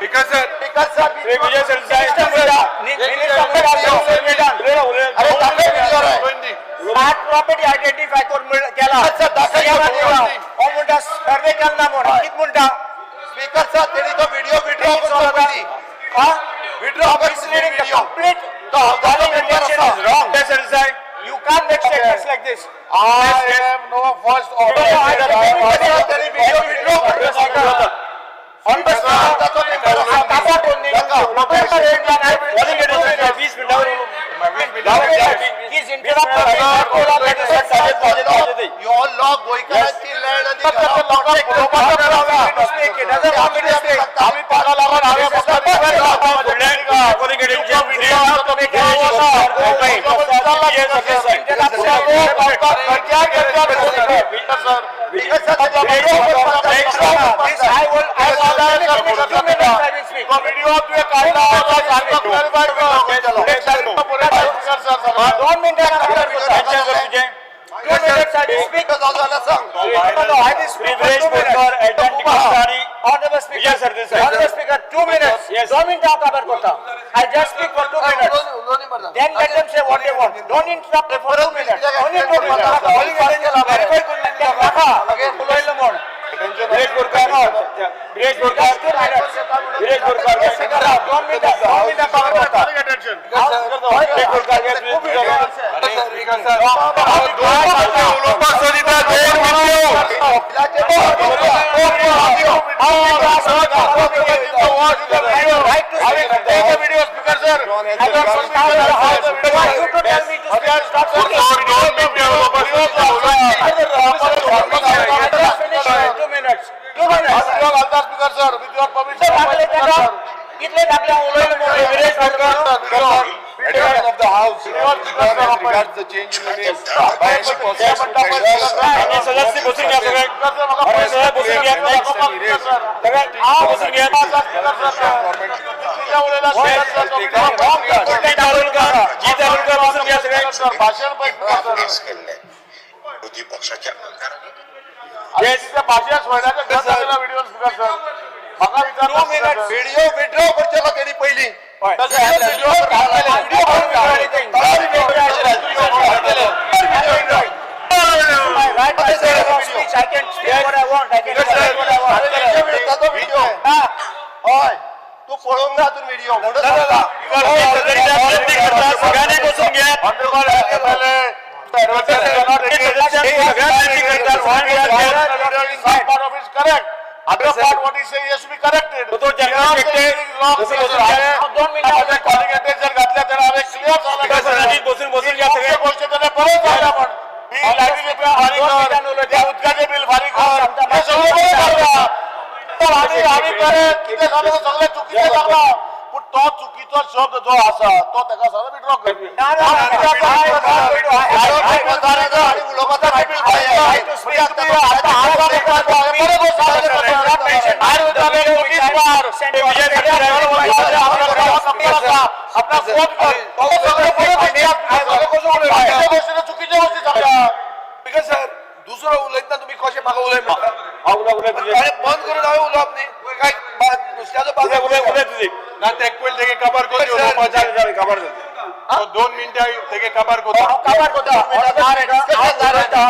Speaker sir. Speaker sir. Shri Vijay Sardesai. अरे दाखय video रे. सात प्रॉपर्टी आयडेंटिफाय करून केला. अच्छा, दाखय सीएमान video. दिला. हो म्हणटा सर्वे केला ना म्हणून कित म्हणटा? स्पीकर सर, तेणी तो व्हिडिओ विड्रॉ करचो पयलीं. हा? विड्रॉ कर Misleading the video. complete तो हावजाचो मेंबर intention आसा. is wrong. Vijay Sardesai. You can't make statements like this. I am no first No, I order. Sir, तेणी व्हिडिओ विड्रॉ करचो. हावजाचो मेंबर आसा. काबार कोण न्ही. 20 मिनटावर. He's interrupting. यो लॉ गोंयकारांची लँड आनी Speak. He doesn't want me to speak. आम्ही पागा लागून हांवें फक्त This I will, I will, 2 minutes I will speak. Video तुवें काडला सारको क्लॅरिफाय कर. दोन मिनिटां काबार करता. 2 minutes I will speak. सांग. No, no, I will speak for 2 minutes. Honorable Speaker. Vijay Sardesai. Honorable Speaker, 2 minutes. Yes. दोन मिनिटां हांव काबार करता. I just speak for 2 minutes. Then let them say what they want. Don't interrupt for 2 minutes. Only 2 minutes. नाका. उलयलो म्हूण. Viresh Borkar. Viresh Borkar. Just 2 minutes. Viresh Borkar. दोन मिनिटां, 2 मिनिटां काबार करता. विरेश बोरकर. उलोवपाक सोदिता दोन मिनटो. Right to speak. Video speaker sir. I don't want you to tell me to speak. Stop speaking. दोन मिनटो उलोवपाक सोदिता. I just finished my 2 minutes. 2 minutes. Speaker sir, with your permission. दाखले ताका इतले दाखले हांव उलयलो म्हणून. Viresh Borkar. Adjournment of the house regards the change in the name by any person. आणि सदस्य बसून घ्या सगळे. आणि सगळे बसून घ्या. सगळे बसून घ्या. जी दारुलकर, जी दारुलकर, बसून घ्या सगळे. भाषण केस केल्ले विरोधी पक्षाच्या आमदारांनी भाषण सोयऱ्याच्या व्हिडिओ स्पीकर सर म्हाका विचारता. व्हिडिओ विड्रॉ करचेलो तेणी पयलीं. My right to freedom of speech. I can speak what I want. I can say what I want. ताचो व्हिडिओ. हय, तूं पळोवंक ना अजून व्हिडिओ म्हणून सांगता. सगळ्यांनी बसून घ्या. सगळ्यांनी करतात. Correct. Other part what he say has to be corrected. तो जनरल शेट्टे, बसून बसून घ्या. 2 मिनिटां. कॉलिंग अटेन्शन घातल्या त्याला हांवें क्लियर स्पीकर सर, बसून बसून घ्या सगळे. झालं गोष्टी त्याला परत झाल्या पण बिल लायटीचे बिल फारीक कर, त्या उदकाचे बिल फारीक कर, हे सगळं बरें जाता. पण आमी आमी परत कितें जालें तें सगळें चुकीचें जालां. पूण तो चुकीचो शब्द जो आसा तो ताका सगळो विड्रॉ कर. ना, ना, ना, ना. आणि उलोवपाचो right to Right to speak. चुकीच्या गोष्टी सांगता. स्पीकर सर, दुसरो उलयतना तुमी कशें म्हाका उलय म्हणटा? हा, उलय उलय तुझे. अरे बंद करून हांवें उलोवप न्ही काय नुस्त्याचो उलय उलय बाजार. उलय तुझी. ना ते एक पयलीं तेगे काबार कर. झालं झालं काबार झालं. 2 मिनटां तेगे काबार करता. हांव काबार करता. हांव दार येता.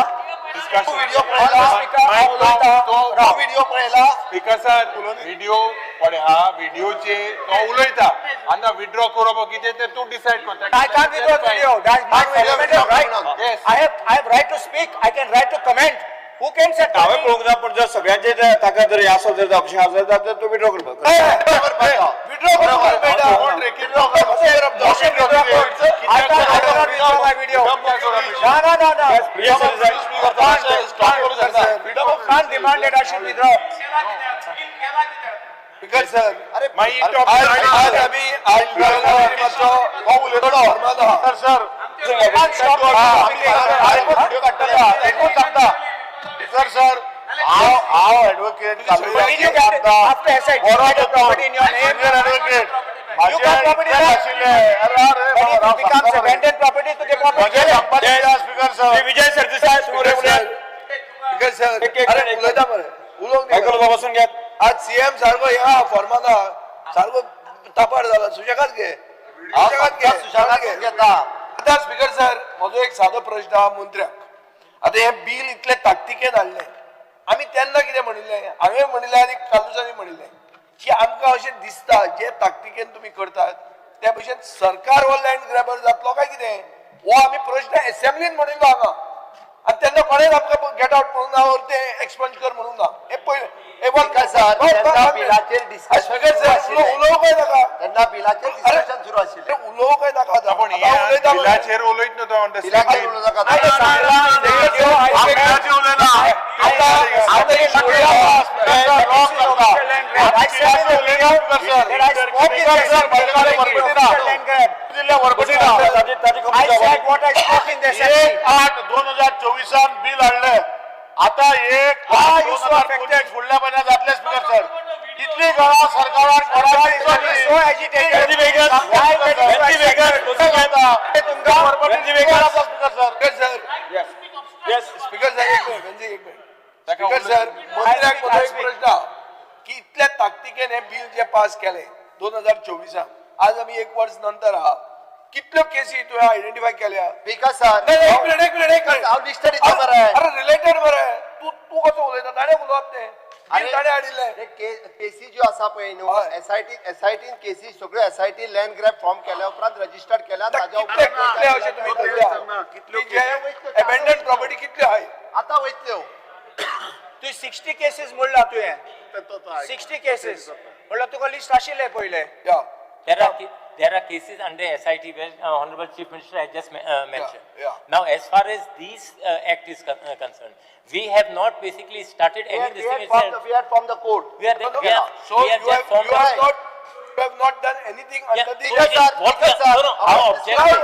व्हिडिओ पळयला. हांव उलयता. तो व्हिडिओ पळयला. स्पीकर सर, व्हिडिओ पळय हा व्हिडिओचे तो उलयता आनी विड्रॉ करप कितें तें तूं डिसायड कर. I can't withdraw video. That's my fundamental right. Yes. I have right to speak. I can right to comment. Who can say? हांवें पळोवंक ना, पण जर सगळ्यांचे जर ताका जर हे आसत जर ऑप्शन आसत जाल्यार तूं विड्रॉ करपाक. विड्रॉ करप मेळटा. Motion withdraw कर. I can't, I cannot withdraw my video. No, no, no, no. Vijay Sardesai. Can't demand that I should withdraw. Speaker sir, अरे मागीर आज आज आमी आज मातसो हो उलयतलो फॉर्मालो. Sir sir Can't stop me from speaking. Video काडटले एकूच सांगता स्पीकर सर, हांव हांव advocate. But did you get it after SI, you got the property in your name? Advocate. You got property back? But if it becomes abandoned property, to get property. म्हजें सांगपाचें speaker sir. Shri Vijay Sardesai सुरू उलय. Speaker sir, एक- एक- अरे एक- उलयता मरे, उलोवंक मायकल न्ही. बसून घ्या. आज सीएम सारको ह्या फॉर्माना. सारको तापार जाला. सुशेगाद घे, हांव सुशेगाद घे, सुशेगाद घे. घेता. आतां स्पीकर सर, म्हजो एक सादो प्रश्न आहा मंत्र्याक. आतां हें बील इतलें ताकतिकेन हाडलें, आमी तेन्ना कितें म्हणिल्लें? हांवें म्हणिल्लें आनी कालूसांनी म्हणिल्लें की आमकां अशें दिसता, जे ताकतिकेन तुमी करतात त्या भशेन सरकार हो लँड ग्रॅबर जातलो काय कितें, हो आमी प्रश्न एसेंब्लीन म्हणिल्लो हांगा. आनी तेन्ना कोणेच आमकां गेट आवट म्हणूंक ना or तें एक्सपंज कर म्हणूंक ना. हें पयलें हें वन. स्पीकर सर, तेन्ना बिलाचेर discussion speaker सुरू सर, आशिल्लें. उलोवं काय नाका? तेन्ना बिलाचेर डिस्कशन सुरू आशिल्लें. अरे, उलोवं काय नाका आतां? पण आतां उलयता पळय. बिलाचेर उलयत न्हू तो on the बिलाचेर screen. उलोवं नाका. आतां सांगलां, video, I हांव said- बिलाचेर उलयना. आतां आतां हे Speaker sir, wrong करता. I said in the video Speaker sir, that I spoke in the Speaker sir, assembly म्हजे कडेन वरपटी ना. official land grab. दिल्ल्या वरपटी ना. I said what I spoke in the assembly. 1/8/2024 bill हाडले. आता एक Why आठ are you दोन so हजार affected? पंचवीस फुडल्या म्हयन्यात जातले स्पीकर सर. इतली घरां सरकारान Why is so agitated? Why getting so excited? तुमकां वरपटी speaker sir. Speaker sir, yes. Speaker sir, एक मिनिट, वेंझी, एक मिनिट. स्पीकर सर, मंत्र्याक म्हजो एक प्रश्न आहा की इतल्या ताकतिकेन हें बील जें पास केलें 2024, आज आमी एक वर्स नंतर आहा, कितल्यो केसी तुवें आयडेंटिफाय केल्या? स्पीकर सर, नाही, नाही, एक मिनिट, एक मिनिट, एक मिनिट. हांव लिस्ट दिता मरे. अरे, रिलेटेड मरे. तूं तूं कसो उलयता? ताणें उलोवप तें. बिल ताणें हाडिल्लें. केसी ज्यो आसा पळय न्हू, हय. एसआयटी, एसआयटीन केसी सगळ्यो एसआयटी लँड ग्रॅब फॉर्म केल्या उपरांत रजिस्टर्ड केल्या. आतां ताज्या कितले उपरांत कितले अशें तुमी धरल्या की जे एबेंडन प्रॉपर्टी कितल्यो आहाय? आतां वयतल्यो. तूं 60 केसीस म्हणला तुवें. 60 केसीस म्हणल्यार तुका लिस्ट आशिल्लें पयलें. या. There are cases under SIT where Honorable Chief Minister has just mentioned. Yeah, yeah. Now, as far as this act is concerned, we have not basically started We any had- this we thing had formed itself. the- we had formed the court. We are, No, no, we no. have, So we have you just have, formed you have the- not, you have not done anything Yeah, under the. so it is what Speaker the- sir, no, no, our objection,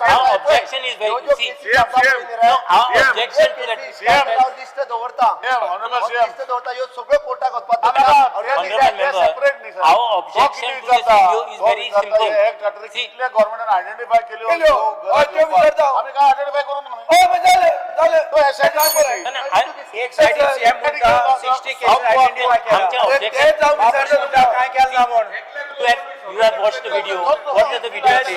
our objection is very, see, no, our objection to that. हांव list दवरता. Honorable हांव CM. List दवरता. ह्यो सगळ्यो कोर्टाक वचपाक Honorable member, our objection to this video is very simple. See, कितले गव्हर्नमेंटान identify केल्यो केल्यो. हय, त्यो विचारता हांव. आमी काय आयडेंटिफाय करूंक ना. हय, मागीर जालें, जालें. तो SIT सांग बरें. no, no, I- एक सायडीन सीएम म्हणटा 60 केसीस आयडेंटिफाय केल्या. आमच्या अरे, objection, तेच हांव बाबूश विचारता म्हणटा तुमकां. काय केलें ना म्हूण. you have watched the video. What does the video say?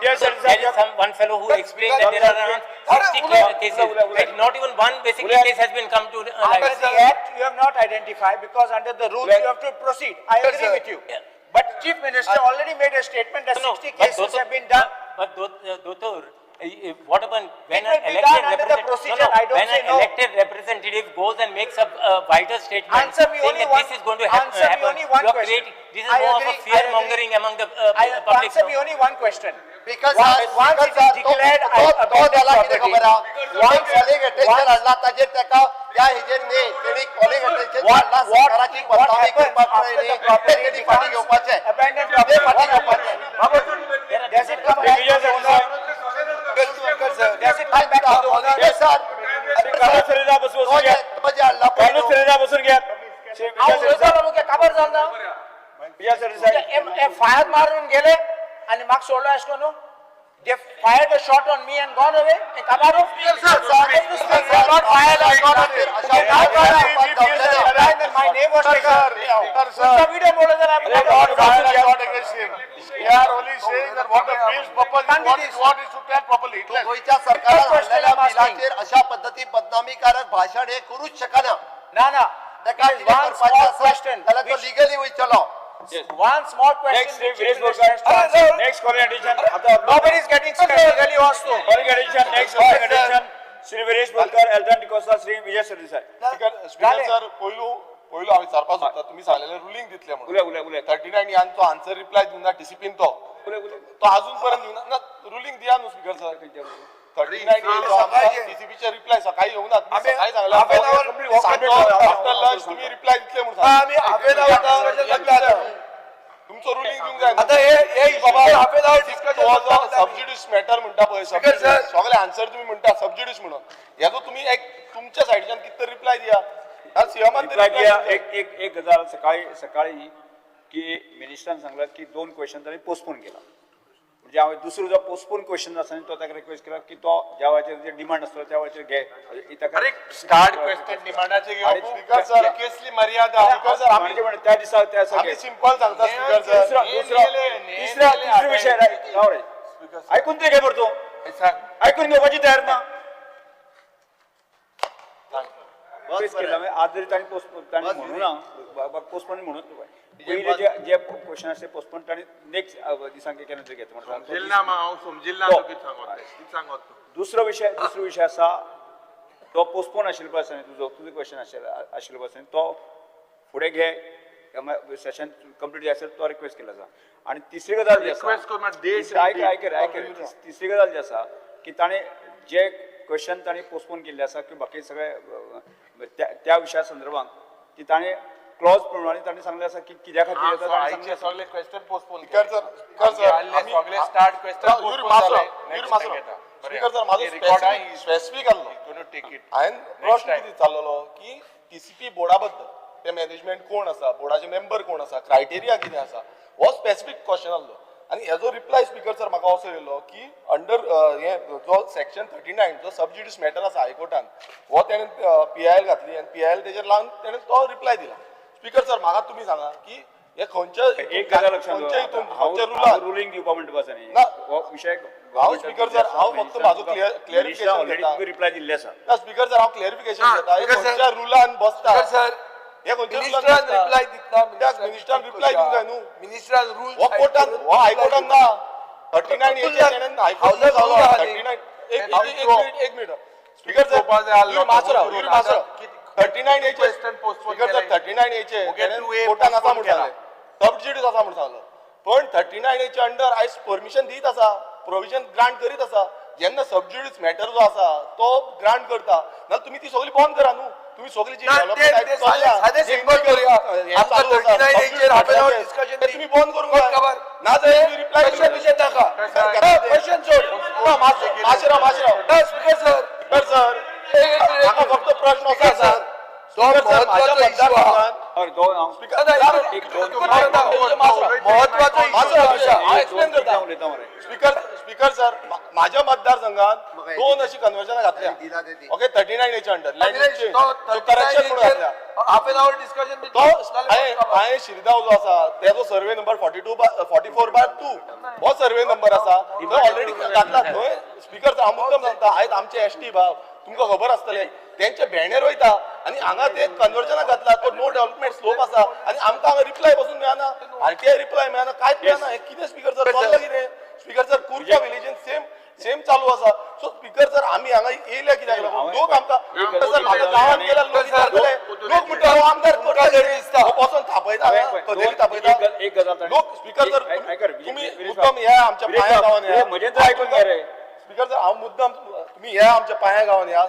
Yes, sir. There is some one fellow who explained that there are around 60 cases. Like not even one basically case has been come to light. Under the act, you have not identified because under the rules you have to proceed. I Yes, agree sir. with you. Yeah. But Chief Minister already made a statement that No, 60 but cases Dottor- have been done. But Dottor, what about when It an will be elected done under the representative, procedure. I don't when say an no. elected representative goes and makes a vital statement Answer me saying only that one- this is going to answer me happen, only one you are question. creating, this is I more of agree, a I fear agree. mongering among the I public. answer me only one question. Because Once once it is declared तो abandoned जाला कितें property, खबर आहा? once calling attention once- हाडला ताजेर तेका ह्या हेजेर न्ही, तेणी कॉलिंग अटेन्शन What- हाडला what- सरकाराची what बदनामी happens करपाक after पळय the न्ही, property तें तेणी फाटीं becomes घेवपाचें. abandoned तें property? फाटीं What घेवपाचें. Does it come back to the owner? Speaker sir. Does it come back to the owner? Yes, sir. Carlos Ferreira बसून तो बसून घ्या. जे तो जे हाडला पळय कार्लूस न्हू, फेरेरा बसून घ्या. श्री हांव विजय उलयतालो मुगे काबर जाल ना? सरदेसाई. फायर मारून गेले आनी म्हाका सोडलो अशें करून. They fired a shot on me and gone away. And Kabaru? Not fired a shot on me. My name was taken. तुमचा video मोडला जाल्यार They not fired a shot against him. They are only saying that what the bill's purpose is, what is, what is to tell properly. तो गोंयच्या सरकारान First question हाडलेल्या I'm asking. बिलाचेर अशा पद्दती बदनामीकारक भाशण हे करूच शकना. ना ना. ताका It is कितें one करपाचें small आसा question. जाल्यार तो which- legally वयतलो. One small question. Next, which Shri Chief Viresh Minister has to Borkar. answer. Next calling attention. आता Nobody is getting scared legally also. Calling attention. Next calling attention. Shri Viresh Borkar, Elton D'Costa, Shri Vijay Sardesai. Speaker sir, पयलू पयलू हांवें विचारपाक सोदता, तुमी सांगलेलें ruling दितले म्हणून. उलय उलय उलय. 39 यान तो आन्सर रिप्लाय दिवना ना डिसिप्लीन तो उलय उलय. तो अजून पर्यंत दिवना ना. रुलींग दिया न्हू स्पीकर सर. 39 डीसीपीचे रिप्लाय सकाळी येवंक ना. तुम्ही सकाळी सांगला half an hour- after lunch तुम्ही रिप्लाय दितले म्हणून हा, आमी हाफ एन our discussion लागला आतां. तुमचो रुलींग दिवंक जाय. आतां हे हे बाबा half an our discussion sub judice matter म्हणटा पळय, Speaker sir. सगळे आन्सर तुम्ही म्हणटा सबज्युडिस म्हणून, हेजो तुम्ही एक तुमच्या सायडच्यान कितें तरी रिप्लाय दिया. सीएमान रिप्लाय दिया. एक एक एक गजाल सकाळी सकाळी की मिनिस्टरान सांगला की दोन क्वेश्चन तांणी पोस्टपोन केला. म्हणजे हांवें दुसरो जो पोस्टपोन क्वेश्चन आसा न्ही, तो ताका रिक्वेस्ट केला की तो ज्या वेळाचेर जे डिमांड आसतलो त्या वेळाचेर घे. ताका स्टार्ट क्वेश्चन डिमांडाचे आणि घेवप स्पीकर सर, केसली मर्यादा. स्पीकर सर, आम्ही म्हणजे त्या दिसा त्या दिसा आम्ही घे. सिंपल सांगता स्पीकर सर. दुसरा दुसरा तिसरा तिसरा विशय राव रे, ऐकून ते घे बरं, तूं ऐकून घेवपाची तयार ना. रिक्वेस्ट केला म्हणजे आज जरी तांणी पोस्टपोन तांणी म्हणू ना, पोस्टपोन म्हणून पयले जे जे क्वेश्चन आसले पोस्टपोन तांणी नेक्स्ट दिसांक केन्ना तरी घेता म्हणून सांगता. समजिल ना हांव, समजिल ना तो. तूं कितें सांगत तें. कितें सांगत तूं? दुसरो विशय आसा, तो पोस्टपोन आशिल्लो पळय आसा न्ही, तुजो तुजो क्वेश्चन आशिल्लो पळय आसा न्ही, तो फुडें घे, सेशन कंप्लीट जाय आसल्यार तो रिक्वेस्ट केलो आसा. आनी तिसरी गजाल जी आसा, Request कर ना, date आयक आयक आयक, तिसरी गजाल जी आसा की ताणें जे क्वेश्चन ताणें पोस्टपोन केल्ले आसा किंवा बाकी सगळे त्या त्या विशया संदर्भात की ताणें क्लॉज प्रमाणे ताणें सांगलें आसा की कित्या खातीर येता ताणें सांगलें आयचे आसा. सगळे question postpone speaker sir, speaker sir, आम्ही सगळे स्टार्ट क्वेश्चन युरी पोस्टपोन मासरो, जाले. युरी मासरो. स्पीकर सर, म्हाजो रेकॉर्ड स्पेसिफीक आसलो. Take it. हांवें प्रश्न time. कितें विचारलेलो की टीसीपी बोर्डा बद्दल ते मॅनेजमेंट कोण आसा, बोर्डाचे मेंबर कोण आसा, क्रायटेरिया कितें आसा, हो स्पेसिफीक क्वेश्चन आसलो. आनी हेजो रिप्लाय स्पीकर सर म्हाका असो येयलो की अंडर हे जो सेक्शन 39 जो सब ज्युडिस मॅटर आसा हायकोर्टान, हो तेणें पीआयएल घातली आनी पीआयएल तेजेर लावन तेणें तो रिप्लाय दिला. स्पीकर सर, म्हाका तुमी सांगा की हे खंयच्या एक गजाल लक्षात खंयच्या हितून दवर, खंयच्या हांव रुलान रुलींग दिवपा म्हणटा आसा न्ही, ना. हो विशय हांव स्पीकर सर, हांव फक्त म्हाजो clarification already घेता. तुका रिप्लाय दिल्ली आसा. ना स्पीकर सर, हांव क्लॅरिफिकेशन ना, घेता. हे स्पीकर सर. खंयच्या रुलान बसता? स्पीकर सर, हे खंयच्या रुलान मिनिस्टरान बसता? रिप्लाय दितना कित्याक मिनिस्टरान रिप्लाय दिवंक जाय न्हू? मिनिस्टरान रूल हो कोर्टान, हो हायकोर्टान ना. 39 एचे तेणें हायकोर्टान हावजा जालो. रूल आहा 39, एक न्ही. एक मिनिट, एक मिनिट स्पीकर सर, चोवपा जाय आसलो, युरी मासरो, कबूल युरी करून. मासरो. आतां 39 एचे question postpone speaker sir, केलाय. 39 एचे मुगे तेणें 2A कोर्टान आसा postpone म्हूण सांगलें, सब ज्युडीस आसा म्हूण सांगलो, पण 39 एचे अंडर आयज परमिशन दीत आसा, प्रोविजन ग्रांट करीत आसा. जेन्ना सब ज्युडीस मॅटर जो आसा तो ग्रांट करता, नाल्यार तुमी ती सगळी बंद करा न्हू. तुमी सगळी जी ना, ते- development ते आयज चल्ल्या, साधे जे simple करूया. हे आमकां चालू आसा, 39 सब एचेर half an hour judice discussion ते तुमी बंद करूंक जाय. खबर. ना जाल्यार तुमी रिप्लाय क्वेश्चन बिशन नाका. क्वेश्चन सोड. मातशें राव, मातशें राव. ना स्पीकर सर, स्पीकर सर, एक मिनिट. म्हाका फक्त प्रश्न असो स्पीकर आसा सर, तो स्पीकर सर, म्हाज्या महत्वाचो इश्यू आहा. मतदारसंघात हय, दोन हांव स्पीकर सर, एक दोन महत्वाचो इश्यू आसा. हांव एक्सप्लेन दोन तीन करता. उलयता मरे. स्पीकर स्पीकर सर, म्हाज्या मतदारसंघात दोन अशी कन्वर्जनां घातल्या, ओके, 39 एच्या अंडर करेक्शन म्हणून घातल्या. Half an our discussion. तो हांवें शिरदाव जो आसा तेजो सर्वे नंबर 42 44/2 हो सर्वे नंबर आसा, तो ऑलरेडी घातला थंय. स्पीकर, हांव मुद्दम सांगता, आयज आमचे एसटी भाव तुमकां खबर आसतले तेंचे भेंडेर वयता आनी हांगा ते कन्वर्जनां घातला, तो नो डेव्हलपमेंट स्लोप आसा आनी आमकां हांगा रिप्लाय पसून मेळना, आरटीआय रिप्लाय मेळना, कांयच मेळना. हें कितें स्पीकर सर चल्लां कितें? स्पीकर सर, कुर्का विलेजीन सेम सेम चालू आसा. सो स्पीकर सर, आमी हांगा येयल्या कित्याक लागून? लोक आमकां, स्पीकर सर, म्हाका गांवांत गेल्यार लोक विचारतले, लोक म्हणटा, हो आमदार करता कितें? हो बसून थापयता हांगा, कदेली थापयता. एक गजाल ताणें- लोक स्पीकर सर, एक- ऐक रे, तुमी विरेश मुद्दम या आमच्या विरेश पांया बाब, गांवान या. म्हजें तर आयकून घे रे. स्पीकर सर, हांव मुद्दम तुमी या आमच्या पांया गांवान या,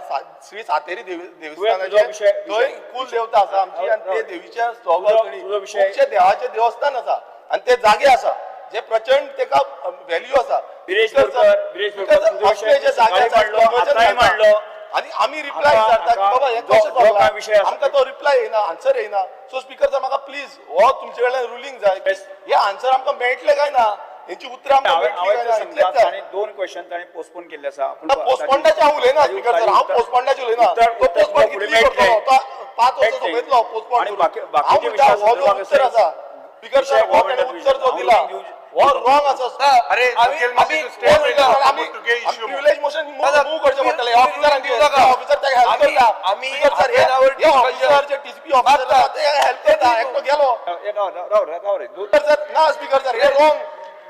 श्री सातेरी तुजो देवस्थानाचे विशय- थंय कुल देवता आसा आमची आनी ते देवीच्या तुजो विशय- खुबशे देवाचे देवस्थान आसा आनी ते जागे आसा जे प्रचंड तेका व्हॅल्यू आसा. Viresh speaker sir, Borkar, Viresh speaker Borkar, sir, तुजो विशय असले जे जागे सकाळी आसा, मांडलो, conversion आतांय घालता. मांडलो. आनी आमी रिप्लाय आतां- विचारता की आतां बाबा हें जो- कशें जो काय विशय चल्लां, आसा- आमकां तो रिप्लाय येयना, आन्सर येयना. सो स्पीकर सर, म्हाका प्लीज हो तुमचे कडल्यान रुलींग जाय, Yes. हे आन्सर आमकां मेळटलें काय ना, हेंची उतरां आमकां हांवें मेळटलीं काय हांवें ना, सांगता, इतलेंच जाय. ताणें दोन क्वेश्चन ताणें पोस्टपोन केल्ले आसा. पूण पोस्टपोंडाचें हांव उलयना स्पीकर सर, हांव पोस्टपोंडाचें उलयना. उत्तर- तो पोस्टपोन फुडें कितली करतलो? मेळटलें. तो 5 वर्सां मेळटलें. सोंपयतलो पोस्टपोन आनी करून. बाकी- हांव बाकीचे म्हणटा विशया हो जो संदर्भात उत्तर आसा स्पीकर सर, विशय हो तेणें गव्हर्नमेंट उत्तर जो हांव दिला ruling दिवचे- हो रॉंग आसा. अरे, मुखेल मातशें तूं statement आमी तुगे issue. Privilege motion move करचें पडटलें ऑफिसरांचेर. दिवनाका. ऑफिसर ताका हेल्प आमी- करता. आमी speaker sir, half an hour हे discussion. Officer जे टीसीपी ऑफिसर आसा ते हेल्प करता, एकटो गेलो. ए, राव राव राव राव रे दोन स्पीकर सर, ना स्पीकर सर, हे रॉंग.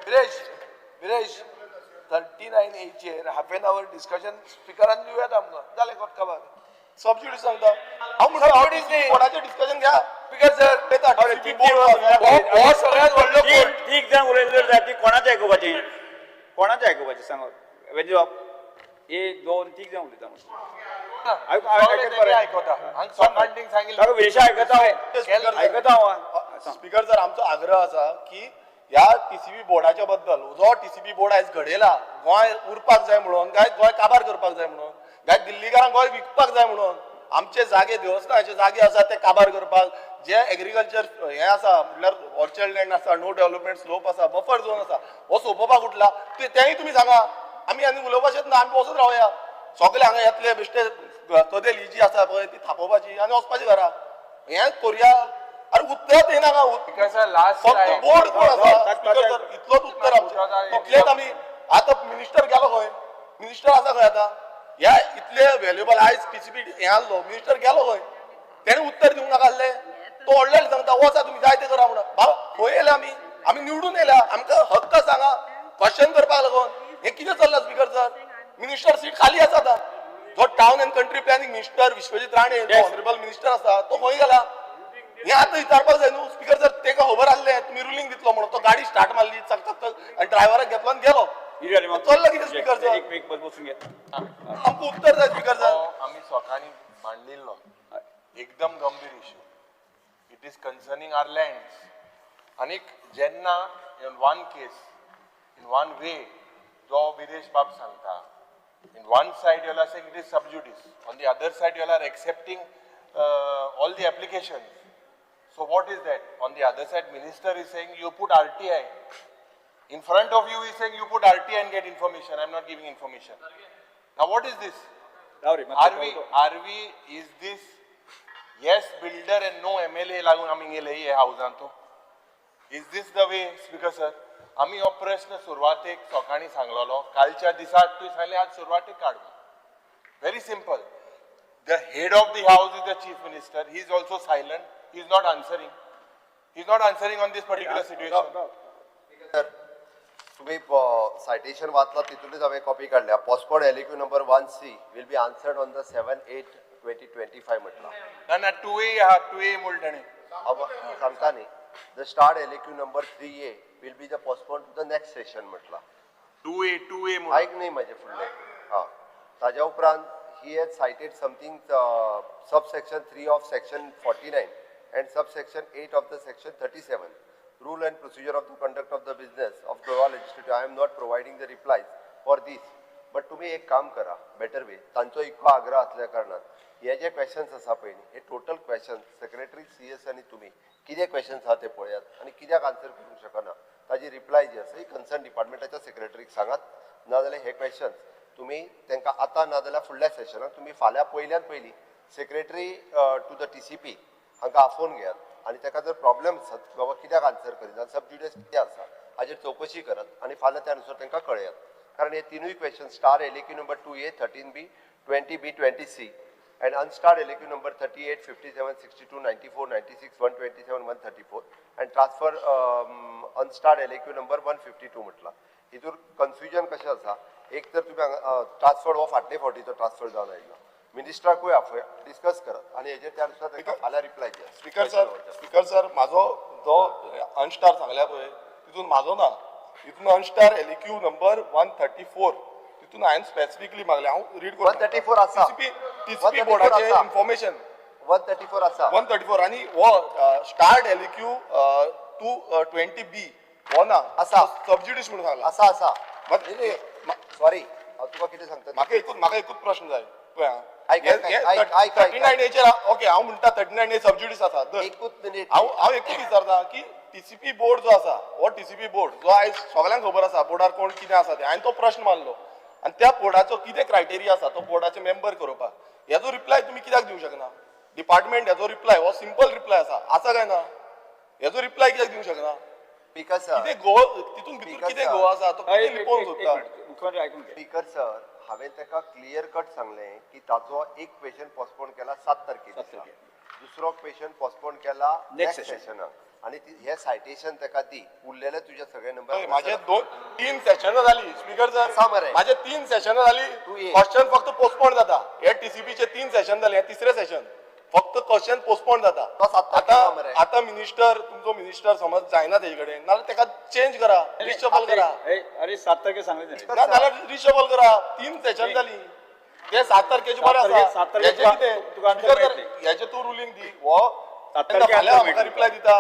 विरेश, विरेश, 39 एचेर हाफ एन our discussion स्पिकरान दिवयात आमकां, जालें कोत खबर. सबसिडी सांगता हांव म्हणटा, Subsidies न्ही. कोणाचें डिस्कशन घ्या. स्पीकर सर, येता अरे, TCP तीन बोर्ड तीन हो हो सगळ्यात व्हडलो तीग कोर्ट. तीग जाण उलयले जाय ती कोणाचें आयकुपाचें, कोणाचें आयकुपाचें सांग वेजी बाब. एक दोन तीग जाण उलयता सगळे तेणी आयकता. हांगा लोकांनी सांगिल्लें. ताका विरेशा आयकता हांव, आयकता हांव. सांग. स्पीकर सर, आमचो आग्रह आसा की ह्या टीसीपी बोर्डाच्या बद्दल, जो टीसीपी बोर्ड आयज घडयला गोंय उरपाक जाय म्हणून, काय गोंय काबार करपाक जाय म्हणून, काय दिल्लीकारांक गोंय विकपाक जाय म्हणून, आमचे जागे, देवस्थानाचे जागे आसा ते काबार करपाक, जे एग्रीकल्चर हे आसा, म्हटल्यार ऑर्चर्ड लँड आसा, नो डेव्हलपमेंट स्लोप आसा, बफर झोन आसा, हो सोंपोवपाक उठला ते तेंय तुमी सांगा. आमी आनी उलोवपाचेच ना, आमी वचत रावया. सगळे हांगा येतले, बेश्टे कदेल ही जी आसा पळय ती थापोवपाची आनी वचपाची घरा. हें करुया. अरे, उत्तर येना का? लास्ट फक्त बोर्ड कोण आसा, स्पीकर सर, इतलोच उत्तर आमचें, इतलेच आमी. आतां मिनिस्टर गेलो खंय? मिनिस्टर आसा खंय आतां? ह्या इतले व्हॅल्युएबल आयज पीसीपी हें आहलो, मिनिस्टर गेलो खंय? तेणें उत्तर दिवंक नाका आहलें? तो व्हडले सांगता, वचा तुमी, जाय ते करा म्हणून. बाबा, खंय येयल्या आमी? आमी निवडून येयल्या, आमकां हक्क सांगा क्वेश्चन करपाक लागून. हें कितें चल्लां, स्पीकर सर? मिनिस्टर सीट खाली आसा आतां. जो Town and Country Planning Minister Vishwajit Rane, honourable minister आसा, तो खंय गेला हें आतां विचारपाक जाय न्हू, स्पीकर सर. तेका खबर आहलें तुमी रुलींग दितलो म्हणून, तो गाडी स्टार्ट मारली, चक चक चक, आनी ड्रायव्हराक घेतलो आनी गेलो. चल्ला कितें, स्पीकर सर? एक एक बसून घे. आमकां उत्तर जाय, स्पीकर सर. आमी लोकांनी मांडिल्लो एकदम गंभीर issue. It is concerning our lands. आनीक जेन्ना in one case, in one way जो विरेश बाब सांगता, in one side you are saying it is sub judice, on the other side you are accepting all the application. So what is that? On the other side, minister is saying you put RTI. In front of you, he is saying you put RTI and get information. I'm not giving information. Now what is this? राव रे. Are we, is this yes builder and no MLA लागून आमी गेले हे हाऊसान तो? Is this the way, Speaker sir? आमी हो प्रश्न सुरवातेक लोकांनी सांगलेलो. कालच्या दिसाक तुवें सांगलें, आज सुरवातेक काड. Very simple. The head of the house is the chief minister. He is also silent. He is not answering. He is not answering on this particular situation. Sir, तुम्ही सायटेशन वाचला, तितूनच हांवें कॉपी काडल्या. Postpone LAQ number 1C will be answered on the 7/8/2025 म्हटला. ना ना, 2A आहा, 2A म्हणून ताणें. हांव सांगता न्ही, the starred LAQ number 3A will be the postpone to the next session म्हटला. 2A, 2A म्हणून. ऐक न्ही म्हजें फुडलें. हां, ताज्या उपरांत he has cited something, sub section 3 of section 49 and sub section 8 of the section 37, rule and procedure of the conduct of the business of Goa Legislative. I am not providing the replies for this, but तुम्ही एक काम करा, better way, तांचो इतको आग्रह असल्या कारणान हे जे क्वेश्चन्स आसा पळय न्ही, हे टोटल क्वेश्चन्स सेक्रेटरी CS आनी तुमी कितें क्वेश्चन्स आहा ते पळयात आनी कित्याक आन्सर करूंक शकना ताजी रिप्लाय जी आसा ही कन्सर्न डिपार्टमेंटाच्या सेक्रेटरीक सांगात. नाजाल्यार हे क्वेश्चन्स तुमी तांकां आतां नाजाल्यार फुडल्या सेशनाक तुमी फाल्यां पयल्यान पयलीं secretary to the TCP हांकां आफोवन घेयात आनी ताका जर प्रॉब्लेम आसात बाबा कित्याक आन्सर करिना, सब ज्युडिस कितें आसा हाजेर चवकशी करात आनी फाल्यां त्या नुसार तांकां कळयात. कारण हे तिनूय question, star LAQ number 2A, 13B, 20B, 20C and unstarred LAQ number 38, 57, 62, 94, 96, 127, 134 and transfer unstarred LAQ number 152 म्हटला. हितूर कन्फ्युजन कशें आसा, एक तर तुमी हांगा ट्रान्सफर हो फाटले फावटीचो ट्रान्सफर जावन आयिल्लो. मिनिस्टराकूय आफय, डिस्कस करात आनी हेजेर त्या नुसार तांकां फाल्यां रिप्लाय दियात. स्पीकर सर, स्पीकर सर, म्हाजो जो अनस्टार सांगल्या पळय तितून म्हाजो ना. तितून unstarred LAQ number 134, तितून हांवें स्पेसिफिकली मागलें. हांव रीड करता. 134 आसा. टीसीपी, टीसीपी 134 बोर्डाचें आसा. इन्फॉर्मेशन. 134 आसा. 134 आनी हो starred LAQ 2 20B हो ना. आसा. सब ज्युडिस म्हणून सांगला. आसा, आसा. सॉरी, हांव तुका कितें सांगता. म्हाका एकूच प्रश्न जाय पळय. आयक, आयक, आयक, आयक, आयक. 39 एचेर, ओके, हांव म्हणटा 39 ए सब ज्युडिस आसा धर. एकूच मिनीट. हांव एकूच विचारता की टीसीपी बोर्ड जो आसा, हो टीसीपी बोर्ड जो आयज सगळ्यांक खबर आसा बोर्डार कोण कितें आसा तें, हांवें तो प्रश्न मारलो आनी त्या बोर्डाचो कितें क्रायटेरिया आसा तो बोर्डाचे मेंबर करपाक, हेजो रिप्लाय तुमी कित्याक दिवंक शकना डिपार्टमेंट? हेजो रिप्लाय, हो सिंपल रिप्लाय आसा, आसा काय ना? हेजो रिप्लाय कित्याक दिवंक शकना? Speaker sir. कितें गो तितून भितर कितें गो आसा, तो कितें लिपोवंक सोदता? मुख्यमंत्री, आयकून घे. स्पीकर सर, हांवें ताका क्लियर कट सांगलें की ताचो एक क्वेश्चन पोस्टपोन केला 7 तारखे 7 दिसा, तारखेर. दुसरो क्वेश्चन पोस्टपोन केला Next next session. सेशनाक आनी हे सायटेशन ताका दी. उरलेले तुजे सगळे नंबर हय, माझे दोन तीन सेशनां जाली, स्पीकर आसा सर. मरे. माझे तीन सेशनां जाली. तूं ये. क्वेश्चन फक्त पोस्टपोन जाता. हे टीसीपीचे तीन सेशन जाले, हे तिसरे सेशन, फक्त क्वेश्चन पोस्टपोन जाता. तो 7 आता तारखेक मरे. आता मिनिस्टर, तुमचो मिनिस्टर समज जायना तेजे कडेन, नाजाल्यार ताका चेंज करा, रिशफल करा. अरे, 7 तारखे सांगले त्याने. ना जाल्यार रिशफल करा. तीन सेशन जाली, ते 7 तारखेचे बरें 7 तारखे- आसा. 7 तारखे हेजें कितें? तुका answer Speaker sir, मेळटलें. हेजें तूं रुलींग दी. हो 7 तारखे फाल्यां answer म्हाका मेळटलें. रिप्लाय दिता.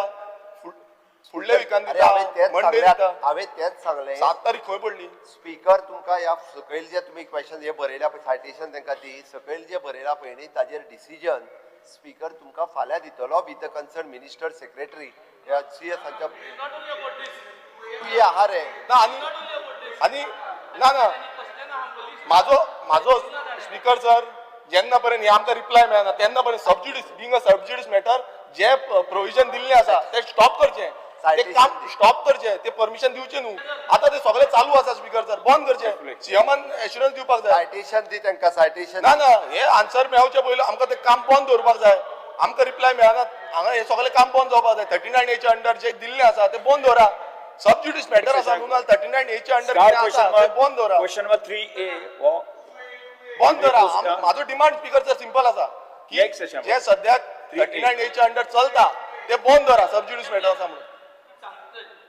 फुडल्या विकान अरे हांवें दिता, तेच मंडे सांगलें दिता. हांवें तेच सांगलें. 7 तारीख खंय पडली? स्पीकर तुमकां ह्या सकयल जे तुमी क्वेश्चन हे बरयल्या पळय, सायटेशन तांकां दी, सकयल जे बरयला पळय न्ही ताजेर डिसिजन स्पीकर तुमकां फाल्यां दितलो with the concern minister, secretary, CS हांच्या. तूं हे आहा रे. ना आनी आनी ना ना म्हाजो म्हाजो स्पीकर सर, जेन्ना पर्यंत हे आमकां रिप्लाय मेळना तेन्ना पर्यंत sub judice, being a sub judice matter, J provision दिल्लें आसा तें स्टॉप करचें, तें काम स्टॉप करचें, ते परमिशन दिवचें न्हू. आतां ते सगळें चालू आसा स्पीकर सर, बंद करचें. सीएमान एश्युरन्स दिवपाक जाय. सायटेशन दी तांकां, सायटेशन. ना ना हे आन्सर मेळचे पयलीं आमकां तें काम बंद दवरपाक जाय. आमकां रिप्लाय मेळना, हांगा हें सगळें काम बंद जावपाक जाय. 39 एच्या अंडर जे दिल्लें आसा तें बंद दवरा. सब ज्युडीस मॅटर आसा न्हू, 39 एच्या अंडर स्टार कितें आसा क्वेश्चन तें बंद दवरा. क्वेश्चन नंबर 3A हो बंद दवरा. म्हाजो डिमांड स्पीकर सर सिंपल आसा की Next session. जे सद्याक 39 एच्या अंडर चलता ते बंद दवरा, सब ज्युडीस मॅटर आसा म्हणून.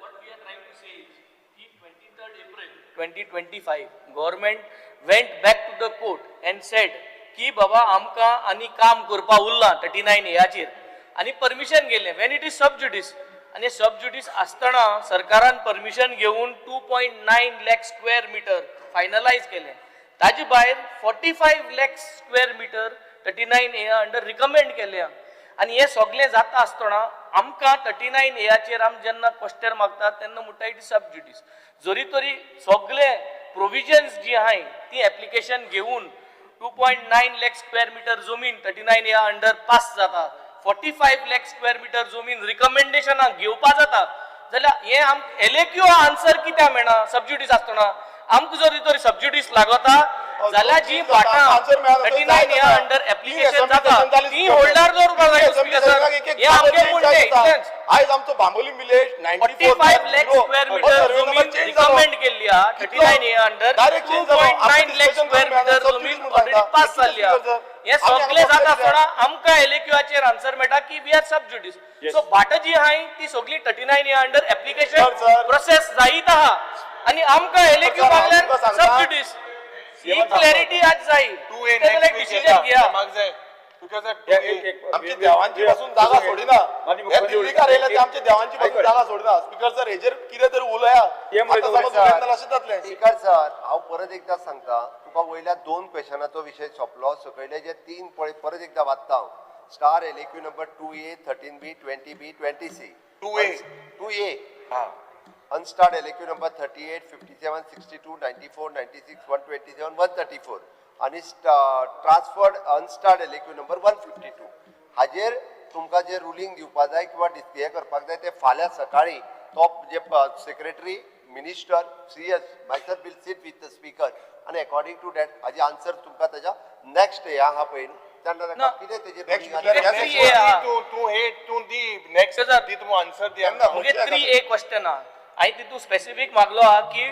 What we are trying to say is, की 23rd April 2025, government went back to the court and said की बाबा आमकां आनी काम करपा उरलां 39 एयाचेर आनी परमिशन गेलें when it is sub judice. आनी सब ज्युडीस आसतना सरकारान परमिशन घेवन 2.9 lakh square meter finalize केलें. ताजे भायर 45 lakh square meter 39 A under recommend केलें. आनी हें सगळें जाता आसतना आमकां 39 एयाचेर आमी जेन्ना क्वेश्चन मागतात तेन्ना म्हणटा it is सब ज्युडीस. जरी तरी सगळे प्रोविजन्स जी आहाय ती एप्लिकेशन घेवन 2.9 लॅक स्क्वेअर मिटर जमीन 39 ए अंडर पास जाता, 45 लॅक स्क्वेअर मिटर जमीन रिकमेंडेशनाक घेवपा जाता, जाल्यार हें आम एलएक्यू आन्सर कित्याक मेळना? सब ज्युडीस आसतना आमकां जरी तरी सब ज्युडीस लागता जाल्यार जी भाटां 39 ए अंडर एप्लिकेशन जाता ती होल्डार दवरपाक जाय स्पीकर सर. हें आमगें म्हणणें इतलेंच. आयज आमचो Bambolim village 45 lakh square metre जमीन रिकमेंड केल्ली आहा 39 A under, 2.9 lakh square metre जमीन ऑलरेडी पास जाल्ली आहा. हें सगळें जाता आसतना आमकां एलएक्यूआचेर आन्सर मेळटा की we are sub judice. So भाटां जी आहाय ती सगळी 39 ए अंडर एप्लिकेशन प्रोसेस जायत आहा आनी आमकां एलएक्यू मागल्यार सब ज्युडीस. ही क्लॅरिटी आज जाय. डिसिजन घेया. आमची देवांची पासून जागा सोडिना. हे दिल्लीकार येयले ते आमच्या देवांची पासून जागा सोडिना. स्पीकर सर, हेजेर कितें तरी उलया. आतां समज उलयतना अशें जातलें. स्पीकर सर, हांव परत एकदां सांगता तुका, वयल्या दोन क्वेश्चनाचो विशय सोंपलो. सकयले जे तीन पळय परत एकदां वाचता हांव. Star LAQ number 2A, 13B, 20B, 20C. 2A. 2A. Unstarred LAQ number 38, 57, 62, 94, 96, 127, 134 आनी transferred unstarred LAQ number 152. हाजेर तुमकां जे रुलींग दिवपा जाय किंवा हें करपाक जाय ते फाल्यां सकाळीं तो जे secretary, minister, CS, myself will sit with the speaker आनी अकॉर्डिंग टू that हाजे आन्सर तुमकां ताज्या नेक्स्ट हे आहा पळय न्हू तेन्ना ताका ना. कितें तेजेर Next ruling आनी- Three A आहा. तूं तूं एट तूं दी नेक्स्ट Sir, दी तूं आन्सर दी आमकां. मुगे 3A question आहा. हांवें तितू स्पेसिफीक मागलो आहा की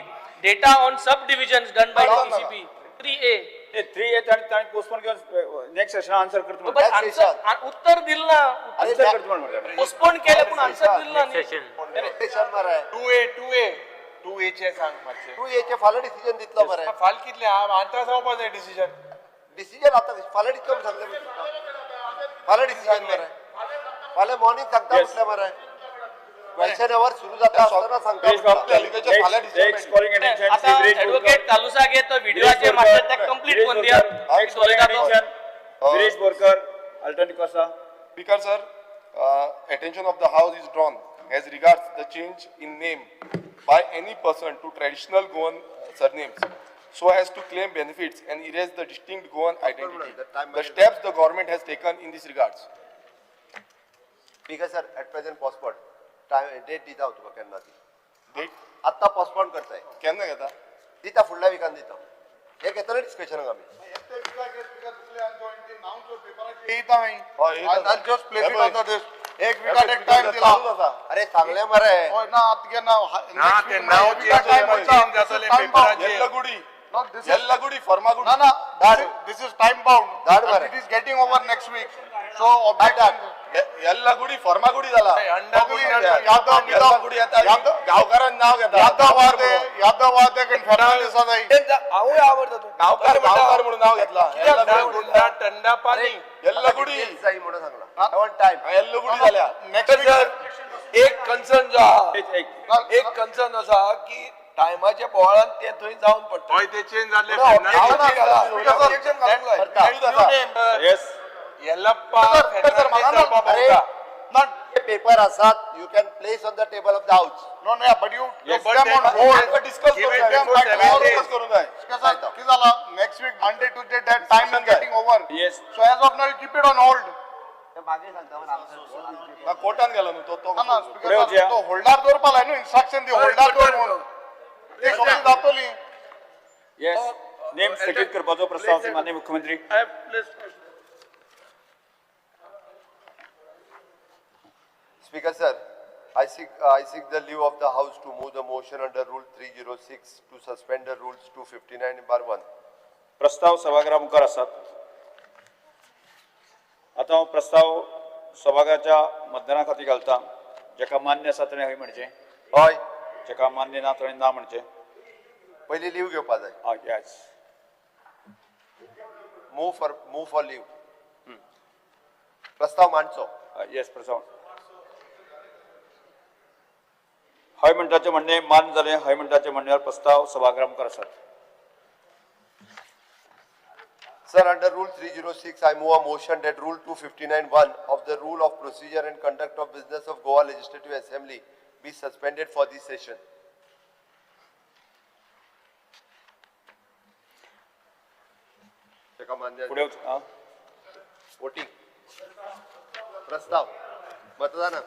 data on sub divisions done by DTCP 3A. 3A ताणें पोस्टपोन घेवन नेक्स्ट सेशनाक आन्सर करता बट म्हणटा. आन्सर उत्तर दिल ना. अरे आन्सर करता म्हणटा. पोस्टपोन केलें पूण आन्सर दिल ना न्ही. सेशन मरे. 2A 2A 2A चे सांग मातशें. 2A चे फाल्यां डिसिजन दितलो मरे. फाल कितले आंतरा जावपा जाय डिसिजन. डिसिजन आतां फाल्यां दितलो म्हूण सांगलें मरे तुका. फाल्यां डिसिजन मरे, फाल्यां मॉर्निंग सांगता म्हटलें मरे. क्वेश्चन our सुरू जाता आसतना सांगता म्हटलं. नेक्स्ट कॉलिंग अटेन्शन आतां एडवोकेट कालुसा तो व्हिडिओचेर मातशें तें कंप्लीट करून दिया. Next calling attention Viresh Borkar, alternate कोसा. Speaker sir, attention of the house is drawn as regards the change in name by any person to traditional Goan surnames so as to claim benefits and erase the distinct Goan identity. The steps the government has taken in this regards. Speaker sir, at present postpone. Time date दिता हांव तुका केन्ना ती. Date आत्तां postpone करताय. केन्ना घेता? दिता, फुडल्या विकान दिता. हे घेतले डिस्कशनाक आमी. हय, just place it on the desk. एक हे विकाट एक टायम दिला. चालूच आसा. अरे सांगलें मरे. हय ना, आतां तुगे नांव ना, ते नांव change जातलें पेपराचेर. येल्लगुडी. येल्लगुडी, फर्मागुडी. ना ना, this is time bound. धाड मरे. It is getting over next week, so objection. Yellagudi Farmagudi जाला. यादव येल्लागुडी येता, गांवकारान नाव घेता. यादव आहा ते, यादव आहा ते फॅमिली आसा जाय. हांवूय आवडटा तूं. गांवकार गांवकार म्हणून नाव घेतला. टंडा पाणी येल्लगुडी. जाई म्हणून सांगला. One time. येल्लगुडी जाल्या. नेक्स्ट सर, एक कन्सर्न जो म्हजो आहा. एक कन्सर्न आसा की टायमाच्या बोवाळान ते थंय जावन पडटा. हय, ते चेंज जाल्ले. ऑब्जेक्शन घालूंक जाय. येस. येल्लप्पा फर्नांडीस जावपा. पेपर आसात, you can place on the table of the house. No, no, but you Yes, put them on but hold. Discuss Give it Them before by seven tomorrow days. discuss करूंक जाय. कितें जाला, next week Monday, Tuesday, that time is getting over. Yes. So as of now, you keep it on hold. ना, कोर्टान गेला न्हू तो तो. ना, फुडें स्पीकर वचया. तो होल्डार दवरपा लाय न्हू, इन्स्ट्रक्शन दी होल्डार दवर म्हणून. ते सगळी जातली. येस, नेम स्थगीत करपाचो प्रस्ताव आसा, माननीय मुख्यमंत्री. I have placed. Speaker sir, I seek the leave of the house to move the motion under Rule 306 to suspend the rules 259/1. प्रस्ताव सभागृहा मुखार आसात. आतां हांव प्रस्ताव सभाघराच्या मतदाना खातीर घालता. जेका मान्य आसा ताणें हय म्हणचें. हय. जेका मान्य ना ताणें ना म्हणचें. पयलीं लीव घेवपा जाय. आं, yes. Move for leave. प्रस्ताव मांडचो. येस, प्रस्ताव. हय म्हणटाचें म्हणणें मान्य जालें. हय म्हणटाचें म्हणण्यार प्रस्ताव सभागृहा मुखार आसात. Sir, under Rule 306, I move a motion that Rule 259(1) of the Rule of Procedure and Conduct of Business of Goa Legislative Assembly be suspended for this session. ताका मान्य. फुडें वच- आं. वोटिंग. प्रस्ताव मतदानाक.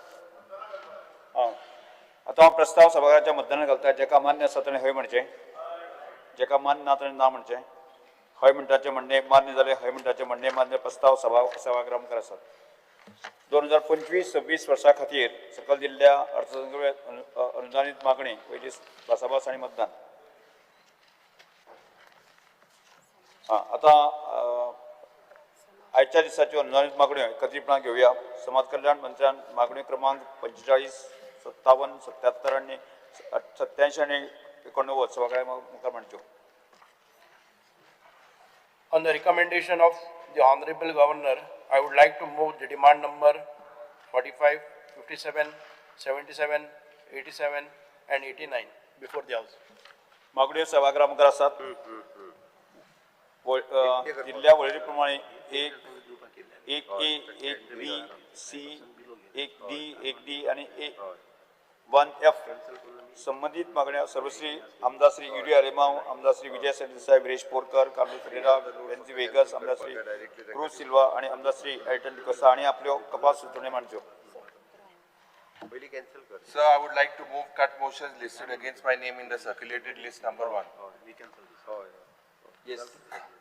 आं, आतां हांव प्रस्ताव सभाघराच्या मतदानाक घालता. जेका मान्य आसा ताणें हय म्हणचें. जेका मान्य ना ताणें ना म्हणचें. हय म्हणटाचें म्हणणें मान्य जालें. हय म्हणटाचें म्हणणें मान्य. प्रस्ताव सभागृहा मुखार आसात. 2025-26 वर्सा खातीर सकयल दिल्ल्या अर्थसंकल्प अनुदानीत मागणी पयली भासाभास आनी मतदान. आं, आतां आयच्या दिसाच्यो अनुदानीत मागण्यो एकत्रीपणान घेवया. समाज कल्याण मंत्र्यान मागण्यो क्रमांक 45, 57, 77 आनी 87 आनी 89 सभाघरा मुखार मांडच्यो. On the recommendation of the Honorable Governor, I would like to move the demand number 45, 57, 77, 87 and 89 before the House. मागण्यो सभागृहा मुखार आसात. दिल्ल्या वळेरी प्रमाणे 1, 1A, 1B, C, 1D, 1D आनी 1F संबंदीत मागण्या सर्वश्री आमदार श्री युरी आलेमाव, आमदार श्री विजय सरदेसाय, विरेश बोरकर, कार्लूस फेरेरा, वेन्झी वेगस, आमदार श्री क्रूज सिल्वा आणि आमदार श्री एल्टन डिकोस्ता हांणी आपल्यो कपास सुचोवण्यो मांडच्यो. पयलीं कॅन्सल कर. Sir, I would like to move cut motions listed against my name in the circulated list number 1. Yes,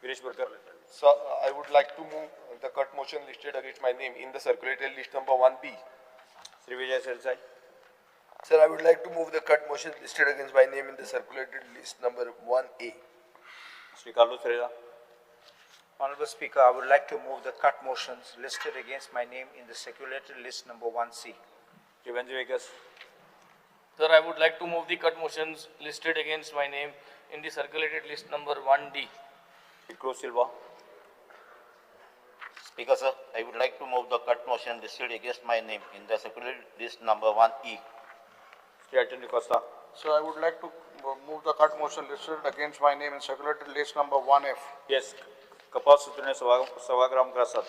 Viresh Borkar. Sir, I would like to move the cut motion listed against my name in the circulated list number 1B. Shri Vijay Sardesai. Sir, I would like to move the cut motion listed against my name in the circulated list number 1A. Shri Carlos Ferreira. Honorable Speaker, I would like to move the cut motions listed against my name in the circulated list number 1C. Shri Venzy Viegas. Sir, I would like to move the cut motions listed against my name in the circulated list number 1D. Shri Cruz Silva. Speaker sir, I would like to move the cut motion listed against my name in the circulated list number 1E. Shri Elton D'Costa. So I would like to move the cut motion listed against my name in circulated list number 1F. Yes, कपास सुचोवण्यो सभागृहा मुखार आसात.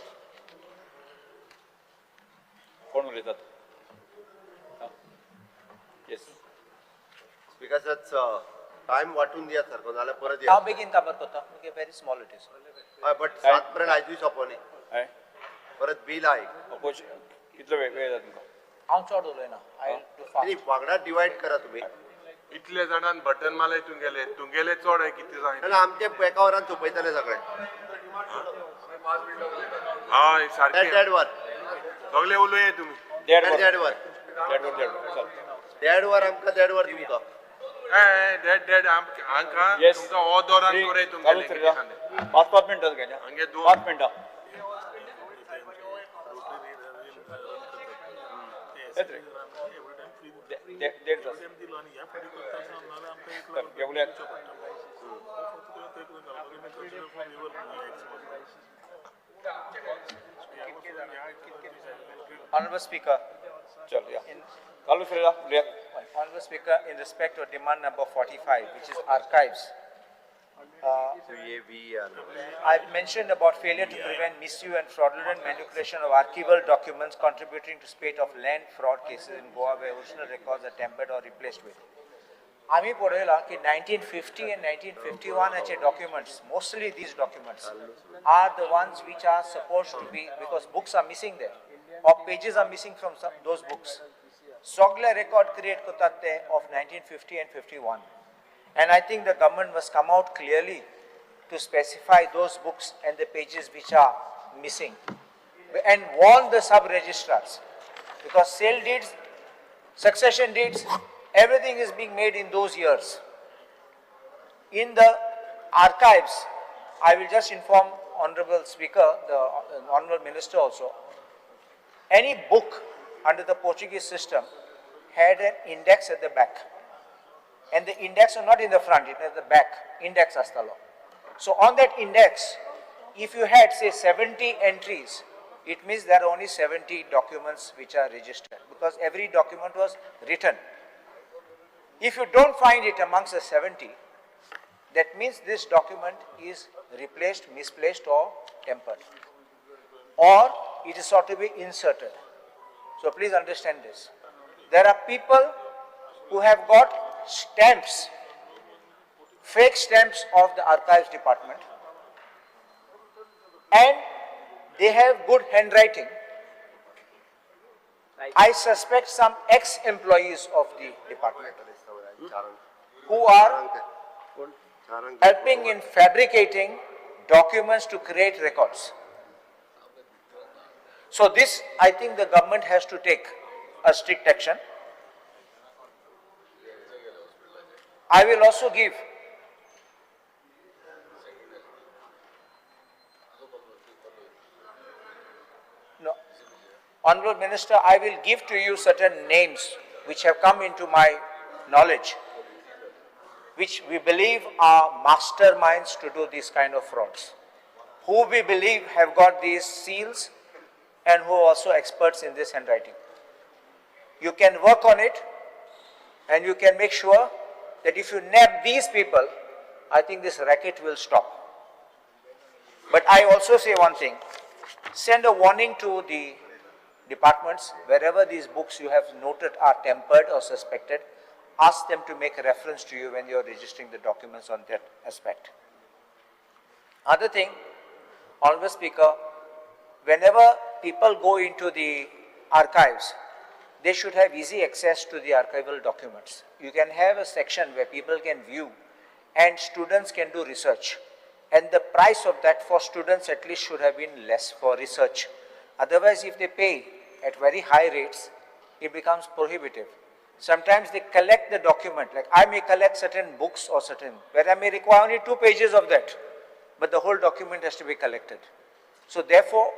कोण उलयतात? येस. Speaker sir, time वांटून दिया सारको, नाल्यार परत या. हांव बेगीन काबार करता. Okay, very small it is. हय, बट 7 पर्यंत आयजूय सोंपोनी. हय. परत बील आहा एक. अपोज कितलो वेळ वेळ जाता तुमकां? हांव चड उलयना. I do fast. न्ही, वांगडा डिवायड करा तुमी. इतले जाणान बटन मारले तुमगेले, तुमगेले चड आहे कितें सांग. नाल्यार आमचे एका वरान सोंपयतले सगळे. हय, सारकें. देड वर. सगळे उलये तुमी. देड वर. देड वर. देड वर, देड वर चल. देड वर आमकां, देड वर तुमकां. देड देड आमकां. येस. तुमकां हो दौरान कोरे तुमगेले कार्लूस कितें फेरेरा. सांगले. 5 5 मिनटां घेया. हांगे दोन. 5 मिनटां येत रे. देड तास चल, घेवया. Honorable Speaker, चल या. in Carlos Ferreira उलयात. Honorable Speaker, in respect of demand number 45, which is archives, I've mentioned about failure to prevent misuse and fraudulent manipulation of archival documents contributing to spate of land fraud cases in Goa where original records are tampered or replaced with. आम्ही पळयलां की 1950 and 1951 हाचे documents, mostly these documents are the ones which are supposed to be, because books are missing there or pages are missing from those books. सगळे record create करतात ते of 1950 and 51. And I think the government must come out clearly to specify those books and the pages which are missing and warn the sub-registrars, because sale deeds, succession deeds, everything is being made in those years. In the archives, I will just inform Honorable Speaker, the Honorable Minister also, any book under the Portuguese system had an index at the back. And the index was not in the front, it was at the back, index astalo. So on that index, if you had say 70 entries, it means there are only 70 documents which are registered, because every document was written. If you don't find it amongst the 70, that means this document is replaced, misplaced or tampered, or it is sought to be inserted. So please understand this. There are people who have got stamps, fake stamps of the archives department, and they have good handwriting. I suspect some ex-employees of the department who are helping in fabricating documents to create records. So this, I think the government has to take a strict action. I will also give No. Honorable Minister, I will give to you certain names which have come into my knowledge, which we believe are masterminds to do these kind of frauds, who we believe have got these seals and who are also experts in this handwriting. You can work on it and you can make sure that if you nab these people, I think this racket will stop. But I also say one thing, send a warning to the departments, wherever these books you have noted are tampered or suspected, ask them to make a reference to you when you are registering the documents on that aspect. Other thing, Honorable Speaker, whenever people go into the archives, they should have easy access to the archival documents. You can have a section where people can view and students can do research. And the price of that for students at least should have been less for research. Otherwise, if they pay at very high rates, it becomes prohibitive. Sometimes they collect the document, like I may collect certain books or certain, where I may require only 2 pages of that, but the whole document has to be collected. So therefore,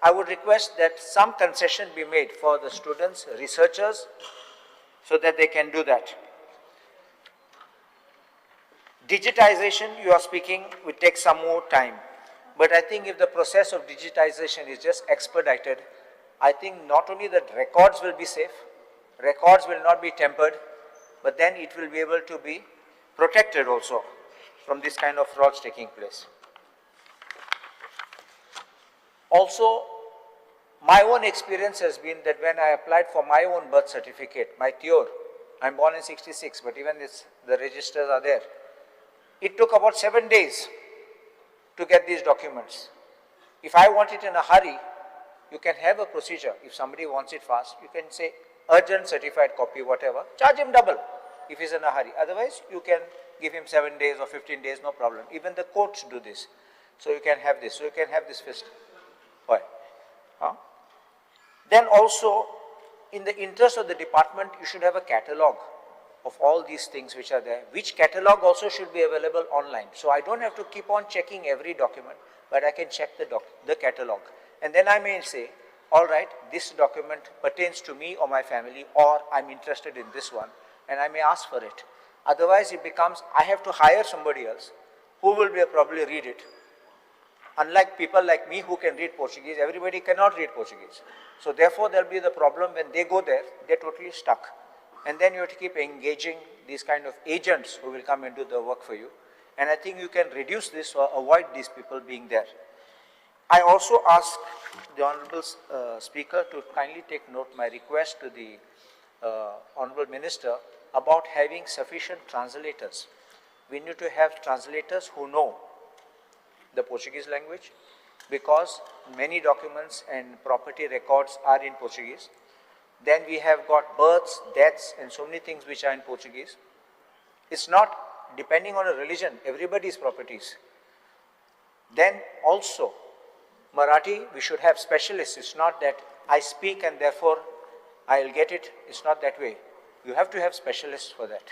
I would request that some concession be made for the students, researchers, so that they can do that. Digitization, you are speaking, will take some more time. But I think if the process of digitization is just expedited, I think not only that records will be safe, records will not be tampered, but then it will be able to be protected also from this kind of frauds taking place. Also, my own experience has been that when I applied for my own birth certificate, my TIOR, I'm born in 66, but even this, the registers are there. It took about 7 days to get these documents. If I want it in a hurry, you can have a procedure. If somebody wants it fast, you can say urgent certified copy, whatever, charge him double if he's in a hurry. Otherwise, you can give him 7 days or 15 days, no problem. Even the courts do this. So you can have this. So you can have this fist. Why? Huh? Then also, in the interest of the department, you should have a catalog of all these things which are there, which catalog also should be available online. So I don't have to keep on checking every document, but I can check the catalog. And then I may say, all right, this document pertains to me or my family, or I'm interested in this one, and I may ask for it. Otherwise, it becomes, I have to hire somebody else who will be probably read it. Unlike people like me who can read Portuguese, everybody cannot read Portuguese. So therefore, there'll be the problem when they go there, they're totally stuck. And then you have to keep engaging these kind of agents who will come and do the work for you. And I think you can reduce this or avoid these people being there. I also ask the Honorable Speaker to kindly take note my request to the Honorable Minister about having sufficient translators. We need to have translators who know the Portuguese language, because many documents and property records are in Portuguese. Then we have got births, deaths, and so many things which are in Portuguese. It's not depending on a religion, everybody's properties. Then also, Marathi, we should have specialists. It's not that I speak and therefore I'll get it. It's not that way. You have to have specialists for that.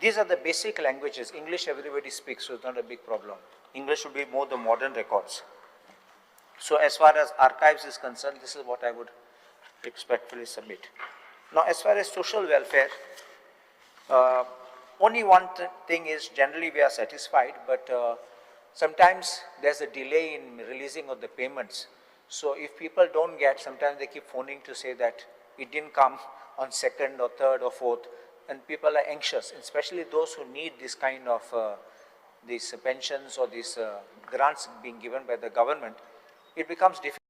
These are the basic languages. English everybody speaks, so it's not a big problem. English would be more the modern records. So as far as archives is concerned, this is what I would respectfully submit. Now, as far as social welfare, only one thing is generally we are satisfied, but sometimes there's a delay in releasing of the payments. So if people don't get, sometimes they keep phoning to say that it didn't come on 2nd or 3rd or 4th, and people are anxious, especially those who need this kind of these pensions or these grants being given by the government. It becomes difficult.